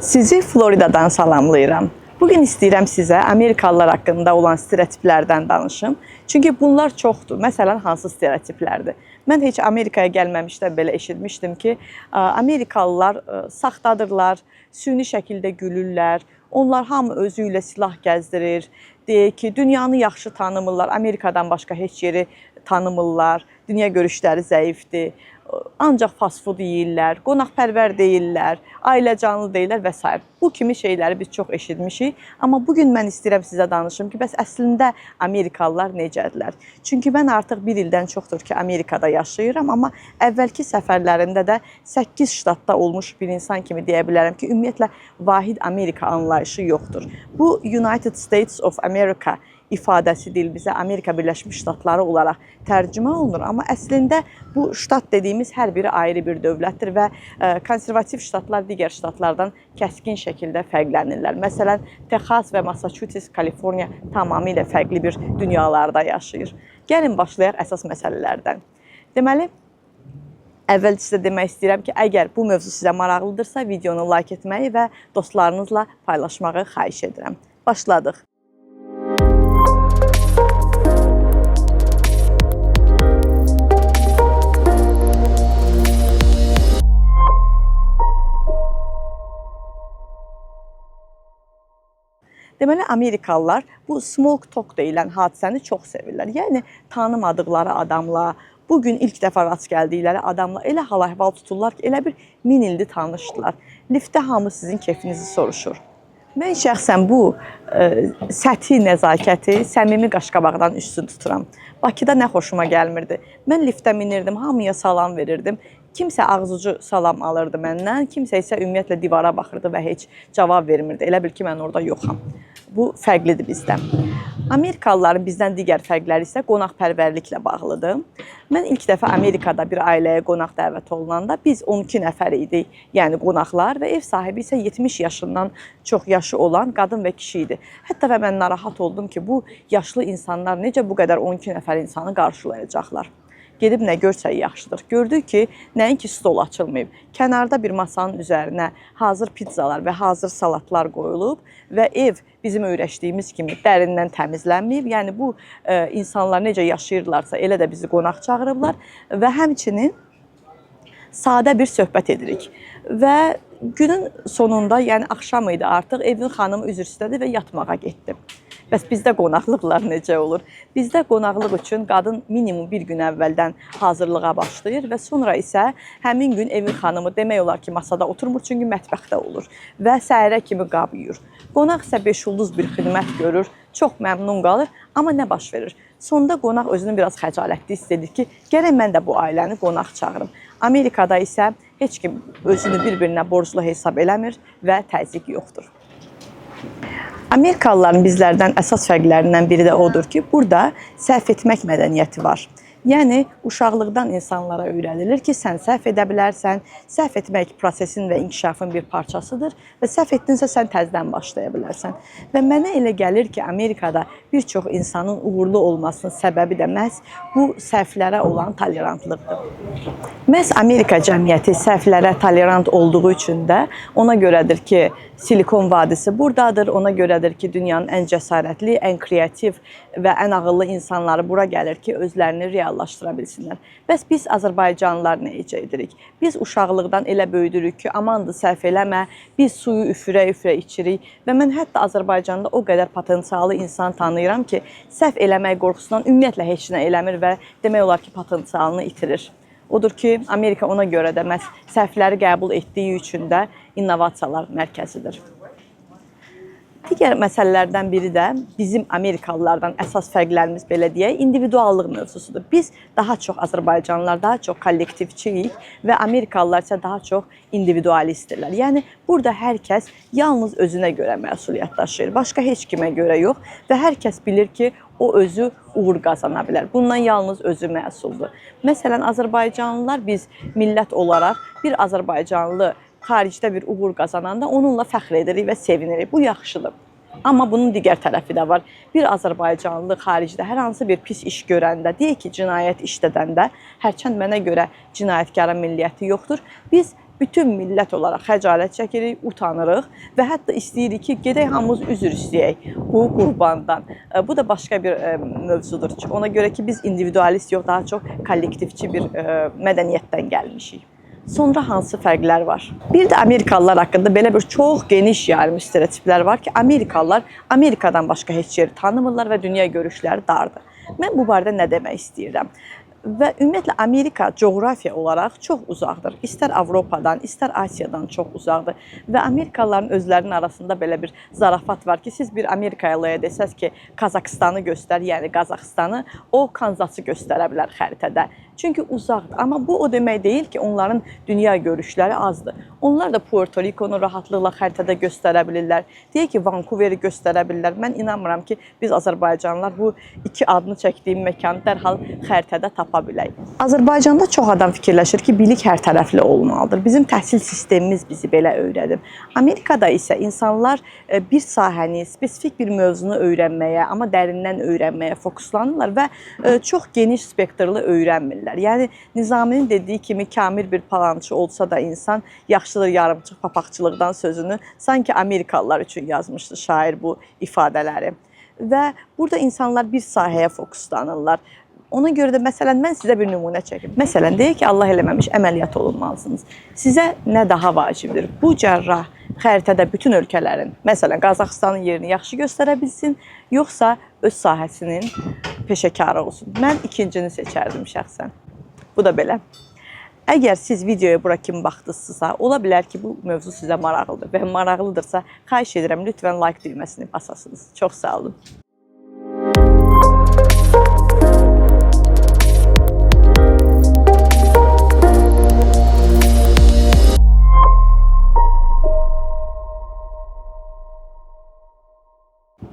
Sizi Floridadan salamlayıram. Bugün istəyirəm sizə Amerikalılar haqqında olan stereotiplərdən danışım. Çünki bunlar çoxdur. Məsələn, hansı stereotiplərdir? Mən heç Amerikaya gəlməmişdən belə eşitmişdim ki, Amerikalılar saxtadırlar, süni şəkildə gülürlər. Onlar hamı özü ilə silah gəzdirir. Deyir ki, dünyanı yaxşı tanımırlar, Amerikadan başqa heç yeri tanımırlar. Dünya görüşləri zəifdir. Ancaq fast food yeyirlər, qonaqpərvər deyillər, ailəcanlı deyillər və sair. Bu kimi şeyləri biz çox eşitmişik. Amma bu gün mən istəyirəm sizə danışım ki, bəs əslində Amerikalılar necədirlər? Çünki mən artıq bir ildən çoxdur ki, Amerikada yaşayıram, amma əvvəlki səfərlərimdə də 8 ştatda olmuş bir insan kimi deyə bilərəm ki, ümumiyyətlə vahid Amerika anlayışı yoxdur. Bu United States of America ifadəsi dilimizə Amerika Birləşmiş Ştatları olaraq tərcümə olunur, amma əslində bu ştat dediyimiz hər biri ayrı bir dövlətdir və konservativ ştatlar digər ştatlardan kəskin şəkildə fərqlənirlər. Məsələn, Texas və Massachusetts, Kaliforniya tamamilə fərqli bir dünyalarda yaşayır. Gəlin başlayaq əsas məsələlərdən. Deməli, əvvəl sizə demək istəyirəm ki, əgər bu mövzu sizə maraqlıdırsa, videonu like etməyi və dostlarınızla paylaşmağı xahiş edirəm. Başladıq. Deməli, Amerikalılar bu small talk deyilən hadisəni çox sevirlər. Yəni tanımadıqları adamla, bu gün ilk dəfə rast gəldikləri adamla elə hal-əhval tuturlar ki, elə bir min ildir tanışdılar. Liftdə hamı sizin kefinizi soruşur. Mən şəxsən bu səthi nəzakəti səmimi qaşqabaqdan üstün tuturam. Bakıda nə xoşuma gəlmirdi. Mən liftə minirdim, hamıya salam verirdim. Kimsə ağzıcı salam alırdı məndən, kimsə isə ümumiyyətlə divara baxırdı və heç cavab vermirdi. Elə bil ki, mən orada yoxam. Bu fərqlidir bizdən. Amerikalıların bizdən digər fərqləri isə qonaqpərvərliklə bağlıdır. Mən ilk dəfə Amerikada bir ailəyə qonaq dəvət olunanda biz 12 nəfər idik, yəni qonaqlar və ev sahibi isə 70 yaşından çox yaşı olan qadın və kişi idi. Hətta və mən narahat oldum ki, bu yaşlı insanlar necə bu qədər 12 nəfər insanı qarşılayacaqlar. Gedib nə görsək yaxşıdır. Gördük ki, nəinki stol açılmayıb. Kənarda bir masanın üzərinə hazır pizzalar və hazır salatlar qoyulub və ev bizim öyrəşdiyimiz kimi dərindən təmizlənməyib. Yəni bu insanlar necə yaşayırlarsa elə də bizi qonaq çağırıblar və həmçinin sadə bir söhbət edirik. Və günün sonunda, yəni axşam idi artıq, evin xanımı üzr istədi və yatmağa getdi. Bəs bizdə qonaqlıqlar necə olur? Bizdə qonaqlıq üçün qadın minimum bir gün əvvəldən hazırlığa başlayır və sonra isə həmin gün evin xanımı demək olar ki, masada oturmur, çünki mətbəxdə olur və səhərə kimi qab yuyur. Qonaq isə 5 ulduz bir xidmət görür, çox məmnun qalır, amma nə baş verir? Sonda qonaq özünü biraz xəcalətli hiss edir ki, gərək mən də bu ailəni qonaq çağırım. Amerikada isə heç kim özünü bir-birinə borclu hesab eləmir və təzyiq yoxdur. Amerikalıların bizlərdən əsas fərqlərindən biri də odur ki, burada səhv etmək mədəniyyəti var. Yəni uşaqlıqdan insanlara öyrədilir ki, sən səhv edə bilərsən, səhv etmək prosesin və inkişafın bir parçasıdır və səhv etdinsə sən təzədən başlaya bilərsən. Və mənə elə gəlir ki, Amerikada bir çox insanın uğurlu olmasının səbəbi də məhz bu səhvlərə olan tolerantlıqdır. Məhz Amerika cəmiyyəti səhvlərə tolerant olduğu üçün də ona görədir ki, Silikon vadisi burdadır, ona görədir ki, dünyanın ən cəsarətli, ən kreativ və ən ağıllı insanları bura gəlir ki, özlərini reallaşdıra bilsinlər. Bəs biz Azərbaycanlılar nə edirik? Biz uşaqlıqdan elə böyüdürük ki, amandır səhv eləmə, biz suyu üfürə-üfürə içirik və mən hətta Azərbaycanda o qədər potensiallı insan tanıyıram ki, səhv eləmək qorxusundan ümumiyyətlə heç nə eləmir və demək olar ki, potensialını itirir. Odur ki, Amerika ona görə də məhz səhvləri qəbul etdiyi üçün də innovasiyalar mərkəzidir. Digər məsələlərdən biri də bizim Amerikalılardan əsas fərqlərimiz belə deyək, individuallıq mövzusudur. Biz daha çox Azərbaycanlılar daha çox kollektivçiyik və Amerikalılar isə daha çox individualistdirlər. Yəni burada hər kəs yalnız özünə görə məsuliyyət daşıyır, başqa heç kimə görə yox və hər kəs bilir ki, o özü uğur qazana bilər. Bundan yalnız özü məsuldur. Məsələn, Azərbaycanlılar biz millət olaraq bir Azərbaycanlı xaricdə bir uğur qazananda onunla fəxr edirik və sevinirik. Bu yaxşıdır. Amma bunun digər tərəfi də var. Bir Azərbaycanlı xaricdə hər hansı bir pis iş görəndə, deyək ki, cinayət işlədəndə, hərçənd mənə görə cinayətkarın milliyyəti yoxdur, biz Bütün millət olaraq xəcalət çəkirik, utanırıq və hətta istəyirik ki, gedək hamımız üzr istəyək bu qurbandan. Bu da başqa bir mövzudur. Ona görə ki, biz individualist yox, daha çox kollektivçi bir mədəniyyətdən gəlmişik. Sonra hansı fərqlər var? Bir də Amerikalılar haqqında belə bir çox geniş yayılmış stereotiplər var ki, Amerikalılar Amerikadan başqa heç yeri tanımırlar və dünya görüşləri dardır. Mən bu barədə nə demək istəyirəm? Və ümumiyyətlə Amerika coğrafiya olaraq çox uzaqdır. İstər Avropadan, istər Asiyadan çox uzaqdır. Və Amerikalıların özlərinin arasında belə bir zarafat var ki, siz bir Amerikalıya desəz ki, Qazaxıstanı göstər, yəni Qazaxıstanı, o Kanzası göstərə bilər xəritədə. Çünki uzaqdır. Amma bu o demək deyil ki, onların dünya görüşləri azdır. Onlar da Puerto Riconu rahatlıqla xəritədə göstərə bilirlər. Deyək ki, Vancouveri göstərə bilirlər. Mən inanmıram ki, biz Azərbaycanlılar bu iki adını çəkdiyim məkanı dərhal xəritədə tapa bilək. Azərbaycanda çox adam fikirləşir ki, bilik hər tərəfli olmalıdır. Bizim təhsil sistemimiz bizi belə öyrədib. Amerikada isə insanlar bir sahəni, spesifik bir mövzunu öyrənməyə, amma dərindən öyrənməyə fokuslanırlar və çox geniş spektrli öyrənmirlər. Yəni Nizaminin dediyi kimi kamil bir palançı olsa da insan yaxşıdır yarımçıq papaqçılıqdan sözünü sanki Amerikalılar üçün yazmışdı şair bu ifadələri. Və burada insanlar bir sahəyə fokuslanırlar. Ona görə də məsələn mən sizə bir nümunə çəkim. Məsələn deyək ki, Allah eləməmiş əməliyyat olunmalısınız. Sizə nə daha vacibdir? Bu cərrah xəritədə bütün ölkələrin, məsələn Qazaxıstanın yerini yaxşı göstərə bilsin, yoxsa öz sahəsinin peşəkarı olsun. Mən ikincini seçərdim şəxsən. Bu da belə. Əgər siz videoya bura kimi baxdınızsa, ola bilər ki, bu mövzu sizə maraqlıdır və maraqlıdırsa, xahiş edirəm lütfən like düyməsini basasınız. Çox sağ olun.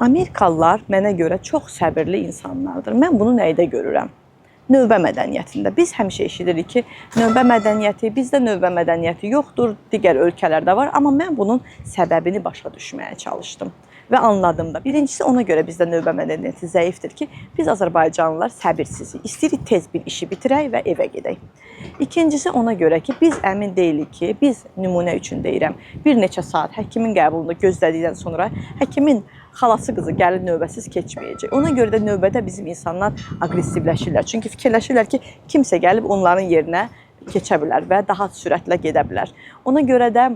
Amerikalılar mənə görə çox səbirli insanlardır. Mən bunu nəydə görürəm? Növbə mədəniyyətində. Biz həmişə eşidirik ki, növbə mədəniyyəti, bizdə növbə mədəniyyəti yoxdur, digər ölkələrdə var, amma mən bunun səbəbini başa düşməyə çalışdım və anladım da. Birincisi ona görə bizdə növbə mədəniyyəti zəifdir ki, biz Azərbaycanlılar səbirsizik. İstəyirik tez bir işi bitirək və evə gedək. İkincisi ona görə ki, biz əmin deyilik ki, biz nümunə üçün deyirəm, bir neçə saat həkimin qəbulunda gözlədikdən sonra həkimin xalası qızı gəlib növbəsiz keçməyəcək. Ona görə də növbədə bizim insanlar aqressivləşirlər. Çünki fikirləşirlər ki, kimsə gəlib onların yerinə keçə bilər və daha sürətlə gedə bilər. Ona görə də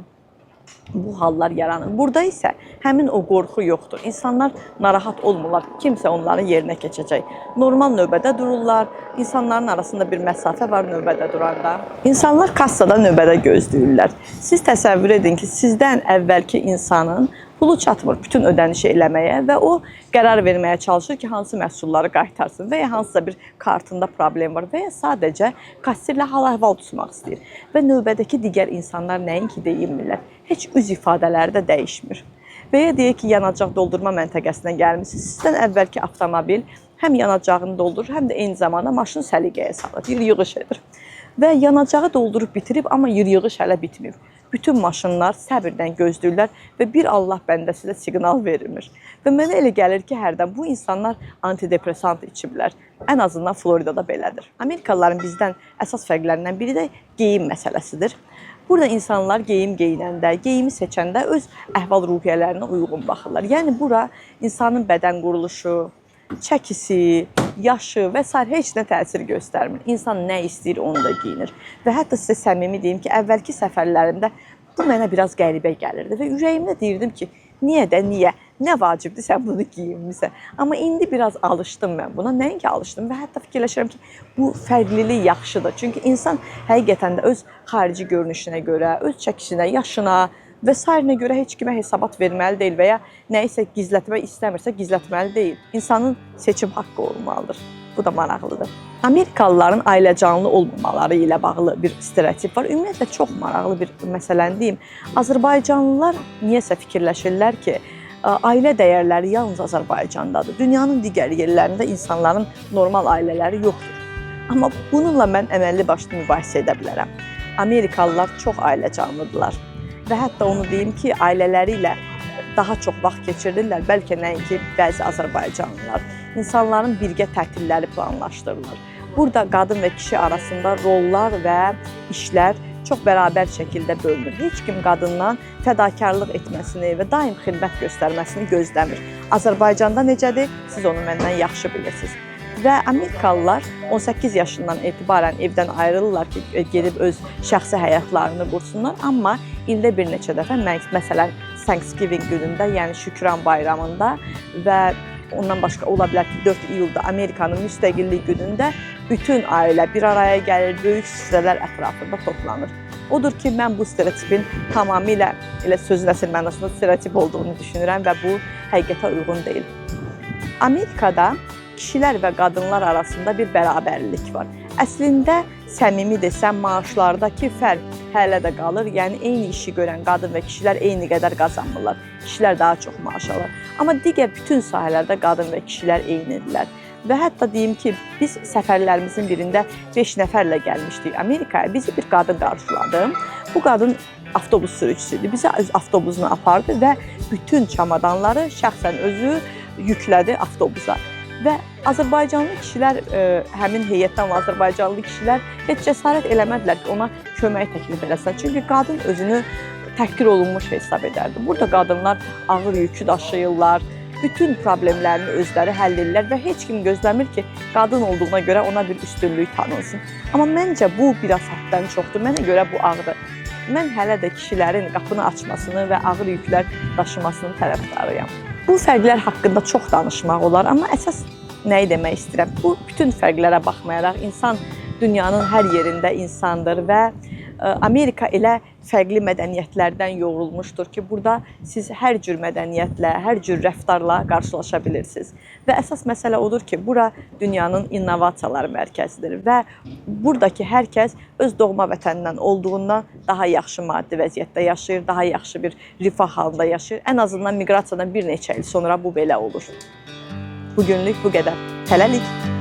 bu hallar yaranır. Burada isə həmin o qorxu yoxdur. İnsanlar narahat olmurlar. Kimsə onların yerinə keçəcək. Normal növbədə dururlar. İnsanların arasında bir məsafə var növbədə duranda. İnsanlar kassada növbədə gözləyirlər. Siz təsəvvür edin ki, sizdən əvvəlki insanın pulu çatmır bütün ödənişi eləməyə və o qərar verməyə çalışır ki, hansı məhsulları qaytarsın və ya hansısa bir kartında problem var və ya sadəcə kassirlə hal-əhval tutmaq istəyir. Və növbədəki digər insanlar nəinki deyinmirlər, heç üz ifadələri də dəyişmir. Və ya deyək ki, yanacaq doldurma məntəqəsinə gəlmisiniz, sizdən əvvəlki avtomobil həm yanacağını doldurur, həm də eyni zamanda maşını səliqəyə salır, yığış edir. Və yanacağı doldurub bitirib, amma yığış hələ bitməyib. Bütün maşınlar səbirdən gözləyirlər və bir Allah bəndəsi də siqnal verilmir. Və mənə elə gəlir ki, hərdən bu insanlar antidepresant içiblər. Ən azından Floridada belədir. Amerikalıların bizdən əsas fərqlərindən biri də geyim məsələsidir. Burada insanlar geyim geyinəndə, geyimi seçəndə öz əhval-ruhiyyələrinə uyğun baxırlar. Yəni bura insanın bədən quruluşu, çəkisi, yaşı və sair heç nə təsir göstərmir. İnsan nə istəyir onu da geyinir. Və hətta sizə səmimi deyim ki, əvvəlki səfərlərimdə bu mənə biraz qəribə gəlirdi və ürəyimdə deyirdim ki, niyə də niyə? Nə vacibdir sən bunu geyinmisən? Amma indi biraz alışdım mən buna. Nəinki alışdım və hətta fikirləşirəm ki, bu fərqlilik yaxşıdır. Çünki insan həqiqətən də öz xarici görünüşünə görə, öz çəkisinə, yaşına və sairinə görə heç kimə hesabat verməli deyil və ya nəyisə gizlətmək istəmirsə gizlətməli deyil. İnsanın seçim haqqı olmalıdır. Bu da maraqlıdır. Amerikalıların ailəcanlı olmamaları ilə bağlı bir stereotip var. Ümumiyyətlə çox maraqlı bir məsələni deyim. Azərbaycanlılar niyəsə fikirləşirlər ki, ailə dəyərləri yalnız Azərbaycandadır. Dünyanın digər yerlərində insanların normal ailələri yoxdur. Amma bununla mən əməlli başlı mübahisə edə bilərəm. Amerikalılar çox ailəcanlıdırlar. Və hətta onu deyim ki, ailələri ilə daha çox vaxt keçirirlər, bəlkə nəinki bəzi azərbaycanlılar. İnsanların birgə tətilləri planlaşdırılır. Burada qadın və kişi arasında rollar və işlər çox bərabər şəkildə bölünür. Heç kim qadından fədakarlıq etməsini və daim xidmət göstərməsini gözləmir. Azərbaycanda necədir? Siz onu məndən yaxşı bilirsiniz. Və Amerikalılar 18 yaşından etibarən evdən ayrılırlar ki, gedib öz şəxsi həyatlarını qursunlar, amma ildə bir neçə dəfə, məsələn, Thanksgiving günündə, yəni Şükran bayramında və ondan başqa ola bilər ki, 4 iyulda Amerikanın müstəqillik günündə bütün ailə bir araya gəlir, böyük süfrələr ətrafında toplanır. Odur ki, mən bu stereotipin tamamilə elə sözün əsl mənasında stereotip olduğunu düşünürəm və bu həqiqətə uyğun deyil. Amerikada kişilər və qadınlar arasında bir bərabərlik var. Əslində səmimi desəm, maaşlardakı fərq hələ də qalır. Yəni eyni işi görən qadın və kişilər eyni qədər qazanmırlar. Kişilər daha çox maaş alır. Amma digər bütün sahələrdə qadın və kişilər eynidirlər. Və hətta deyim ki, biz səfərlərimizin birində 5 nəfərlə gəlmişdik Amerikaya. Bizi bir qadın qarşıladı. Bu qadın avtobus sürücüsü idi. Bizi öz avtobusuna apardı və bütün çamadanları şəxsən özü yüklədi avtobusa. Və Azərbaycanlı kişilər, həmin heyətdən olan Azərbaycanlı kişilər heç cəsarət eləmədilər ki, ona kömək təklif eləsinlər. Çünki qadın özünü təhqir olunmuş hesab edərdi. Burada qadınlar ağır yükü daşıyırlar, bütün problemlərini özləri həll edirlər və heç kim gözləmir ki, qadın olduğuna görə ona bir üstünlük tanınsın. Amma məncə bu biraz həddən çoxdur. Mənə görə bu ağırdır. Mən hələ də kişilərin qapını açmasını və ağır yüklər daşımasının tərəfdarıyam. Bu fərqlər haqqında çox danışmaq olar, amma əsas nəyi demək istəyirəm? Bu bütün fərqlərə baxmayaraq insan dünyanın hər yerində insandır və Amerika elə fərqli mədəniyyətlərdən yoğrulmuşdur ki, burada siz hər cür mədəniyyətlə, hər cür rəftarla qarşılaşa bilirsiniz. Və əsas məsələ odur ki, bura dünyanın innovasiyalar mərkəzidir və buradakı hər kəs öz doğma vətənindən olduğundan daha yaxşı maddi vəziyyətdə yaşayır, daha yaxşı bir rifah halında yaşayır. Ən azından miqrasiyadan bir neçə il sonra bu belə olur. Bugünlük bu qədər. Hələlik.